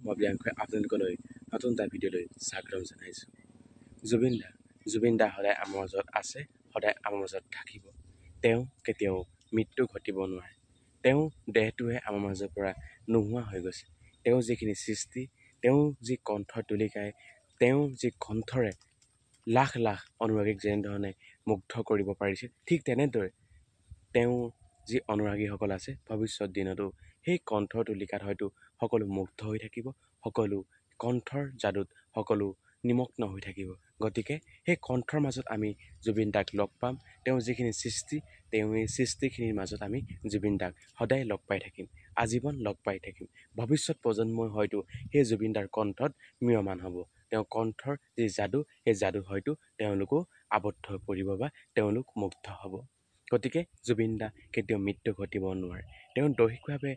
মই প্ৰিয়াংশই আপোনালোকলৈ নতুন এটা ভিডিঅ'লৈ স্বাগতম জনাইছোঁ। জুবিন দা সদায় আমাৰ মাজত আছে, সদায় আমাৰ মাজত থাকিব। তেওঁ কেতিয়াও মৃত্যু ঘটিব নোৱাৰে। তেওঁ দেহটোহে আমাৰ মাজৰ পৰা নোহোৱা হৈ গৈছে। তেওঁ যিখিনি সৃষ্টি, তেওঁ যি কণ্ঠ তুলিকাই, তেওঁ যি কণ্ঠৰে লাখ লাখ অনুৰাগীক যেনেধৰণে মুগ্ধ কৰিব পাৰিছিল, ঠিক তেনেদৰে তেওঁৰ যি অনুৰাগীসকল আছে, ভৱিষ্যত দিনতো সেই কণ্ঠৰ তুলিকাত হয়তো সকলো মুগ্ধ হৈ থাকিব, সকলো কণ্ঠৰ যাদুত সকলো নিমগ্ন হৈ থাকিব। গতিকে সেই কণ্ঠৰ মাজত আমি জুবিন দাক লগ পাম। তেওঁ যিখিনি সৃষ্টি, তেওঁ এই সৃষ্টিখিনিৰ মাজত আমি জুবিন দাক সদায় লগ পাই থাকিম, আজীৱন লগ পাই থাকিম। ভৱিষ্যত প্ৰজন্মই হয়তো সেই জুবিন দাৰ কণ্ঠত ম্ৰিয়মান হ'ব। তেওঁ কণ্ঠৰ যি যাদু, সেই যাদু হয়তো তেওঁলোকো আবদ্ধ হৈ পৰিব বা তেওঁলোক মুগ্ধ হ'ব। গতিকে জুবিন দা কেতিয়াও মৃত্যু ঘটিব নোৱাৰে। তেওঁ দৈহিকভাৱে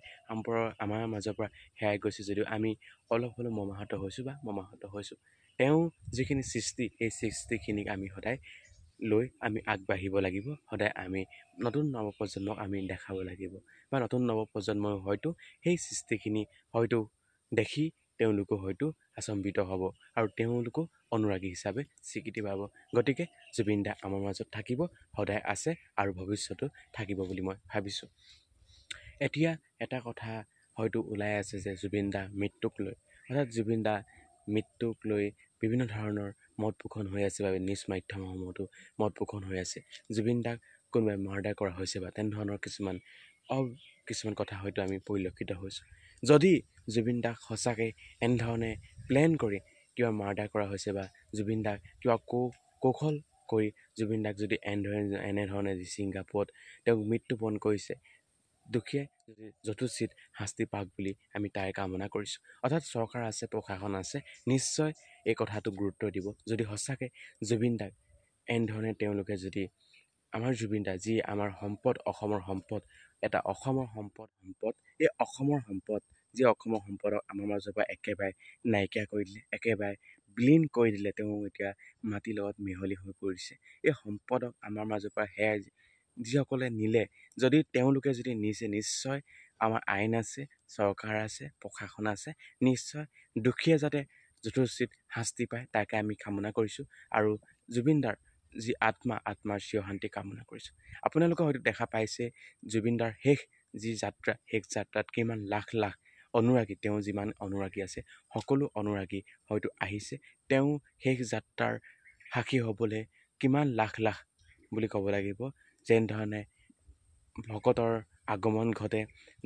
আমাৰ মাজৰ পৰা হেৰাই গৈছে যদিও আমি অলপ হ'লেও মৰ্মাহত হৈছোঁ বা মৰ্মাহত হৈছোঁ। তেওঁ যিখিনি সৃষ্টি, সেই সৃষ্টিখিনিক আমি সদায় লৈ আমি আগবাঢ়িব লাগিব। সদায় আমি নতুন নৱপ্ৰজন্মক আমি দেখাব লাগিব বা নতুন নৱপ্ৰজন্মই হয়তো সেই সৃষ্টিখিনি হয়তো দেখি তেওঁলোকো হয়তো আচম্বিত হ'ব আৰু তেওঁলোকো অনুৰাগী হিচাপে স্বীকৃতি পাব। গতিকে জুবিন দা আমাৰ মাজত থাকিব, সদায় আছে আৰু ভৱিষ্যতো থাকিব বুলি মই ভাবিছোঁ। এতিয়া এটা কথা হয়তো ওলাই আছে যে জুবিন দা মৃত্যুক লৈ, অৰ্থাৎ জুবিন দা মৃত্যুক লৈ বিভিন্ন ধৰণৰ মত পোষণ হৈ আছে বাবে নিউজ মাধ্যমসমূহতো মত পোষণ হৈ আছে। জুবিন দাক কোনোবাই মাৰ্ডাৰ কৰা হৈছে বা তেনেধৰণৰ কিছুমান কথা হয়তো আমি পৰিলক্ষিত হৈছোঁ। যদি জুবিন দাক সঁচাকৈ এনেধৰণে প্লেন কৰি কিবা মাৰ্ডাৰ কৰা হৈছে বা জুবিন দাক কিবা কৌশল কৰি জুবিন দাক যদি এনেধৰণে ছিংগাপুৰত তেওঁক মৃত্যুবৰণ কৰিছে, দোষীয়ে যদি যথোচিত শাস্তি পাওক বুলি আমি তাৰে কামনা কৰিছোঁ। অৰ্থাৎ চৰকাৰ আছে, প্ৰশাসন আছে, নিশ্চয় এই কথাটো গুৰুত্ব দিব। যদি সঁচাকৈ জুবিন দাক এনেধৰণে তেওঁলোকে যদি আমাৰ জুবিন দা, যি আমাৰ সম্পদ, অসমৰ সম্পদ, এটা অসমৰ সম্পদ, এই অসমৰ সম্পদ, যি অসমৰ সম্পদক আমাৰ মাজৰ পৰা একেবাৰে নাইকিয়া কৰি দিলে, একেবাৰে বিলীন কৰি দিলে, তেওঁ এতিয়া মাটিৰ লগত মিহলি হৈ পৰিছে। এই সম্পদক আমাৰ মাজৰ পৰা হেৰাই যিসকলে নিলে, যদি তেওঁলোকে যদি নিছে, নিশ্চয় আমাৰ আইন আছে, চৰকাৰ আছে, প্ৰশাসন আছে, নিশ্চয় দোষীয়ে যাতে যথোচিত শাস্তি পায় তাকে আমি কামনা কৰিছোঁ আৰু জুবিন দাৰ যি আত্মা, আত্মাৰ চিৰশান্তি কামনা কৰিছোঁ। আপোনালোকে হয়তো দেখা পাইছে জুবিন দাৰ শেষ যি যাত্ৰা, শেষ যাত্ৰাত কিমান লাখ লাখ অনুৰাগী, তেওঁ যিমান অনুৰাগী আছে সকলো অনুৰাগী হয়তো আহিছে। তেওঁ শেষ যাত্ৰাৰ সাক্ষী হ'বলৈ কিমান লাখ লাখ বুলি ক'ব লাগিব, যেনেধৰণে ভকতৰ আগমন ঘটে,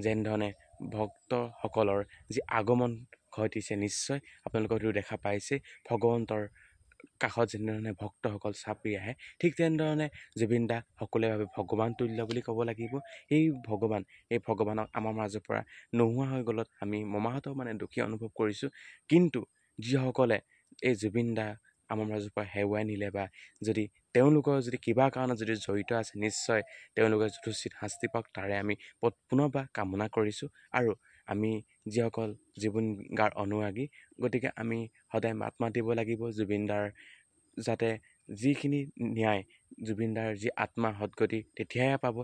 যেনেধৰণে ভক্তসকলৰ যি আগমন ঘটিছে, নিশ্চয় আপোনালোকে হয়তো দেখা পাইছে। ভগৱন্তৰ কাষত যেনেধৰণে ভক্তসকল চাপি আহে, ঠিক তেনেধৰণে জুবিন দা সকলোৰে বাবে ভগৱান তুল্য বুলি ক'ব লাগিব। এই ভগৱান, এই ভগৱানক আমাৰ মাজৰ পৰা নোহোৱা হৈ গ'লত আমি মৰ্মাহত, মানে দুখী অনুভৱ কৰিছোঁ। কিন্তু যিসকলে এই জুবিন দা আমাৰ মাজৰ পৰা হেৰুৱাই নিলে বা যদি তেওঁলোকৰ যদি কিবা কাৰণত যদি জড়িত আছে, নিশ্চয় তেওঁলোকে যথোচিত শাস্তি পাওক তাৰে আমি পুনৰবাৰ কামনা কৰিছোঁ। আৰু আমি যিসকল জুবিন গাৰ্গ অনুৰাগী, গতিকে আমি সদায় মাত মাতিব লাগিব জুবিন দাৰ যাতে যিখিনি ন্যায়, জুবিন দাৰ যি আত্মাৰ সদগতি তেতিয়াহে পাব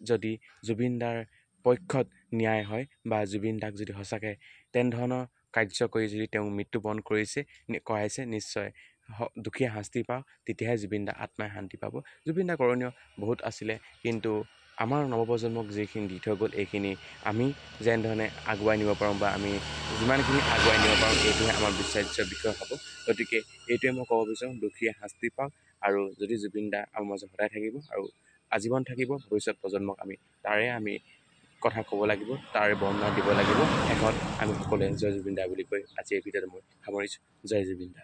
যদি জুবিন দাৰ পক্ষত ন্যায় হয় বা জুবিন দাক যদি সঁচাকৈ তেনেধৰণৰ কাৰ্য কৰি যদি তেওঁ মৃত্যুবৰণ কৰিছে কৰাইছে, নিশ্চয় দোষীয়ে শাস্তি পাওক, তেতিয়াহে জুবিন দা আত্মাই শান্তি পাব। জুবিন দা কৰণীয় বহুত আছিলে, কিন্তু আমাৰ নৱপ্ৰজন্মক যিখিনি দি থৈ গ'ল, এইখিনি আমি যেনেধৰণে আগুৱাই নিব পাৰোঁ বা আমি যিমানখিনি আগুৱাই নিব পাৰোঁ, এইটোহে আমাৰ বিচাৰ্য বিষয় হ'ব। গতিকে এইটোৱে মই ক'ব বিচাৰোঁ, দোষীয়ে শাস্তি পাওক আৰু যদি জুবিন দা আমাৰ মাজত সদায় থাকিব আৰু আজীৱন থাকিব, ভৱিষ্যত প্ৰজন্মক আমি তাৰে আমি কথা ক'ব লাগিব, তাৰ বৰ্ণনা দিব লাগিব। শেষত আমি সকলোৱে জয় জুবিন দা বুলি কৈ আজি এই ভিডিঅ'টো মই সামৰিছোঁ। জয় জুবিন দা।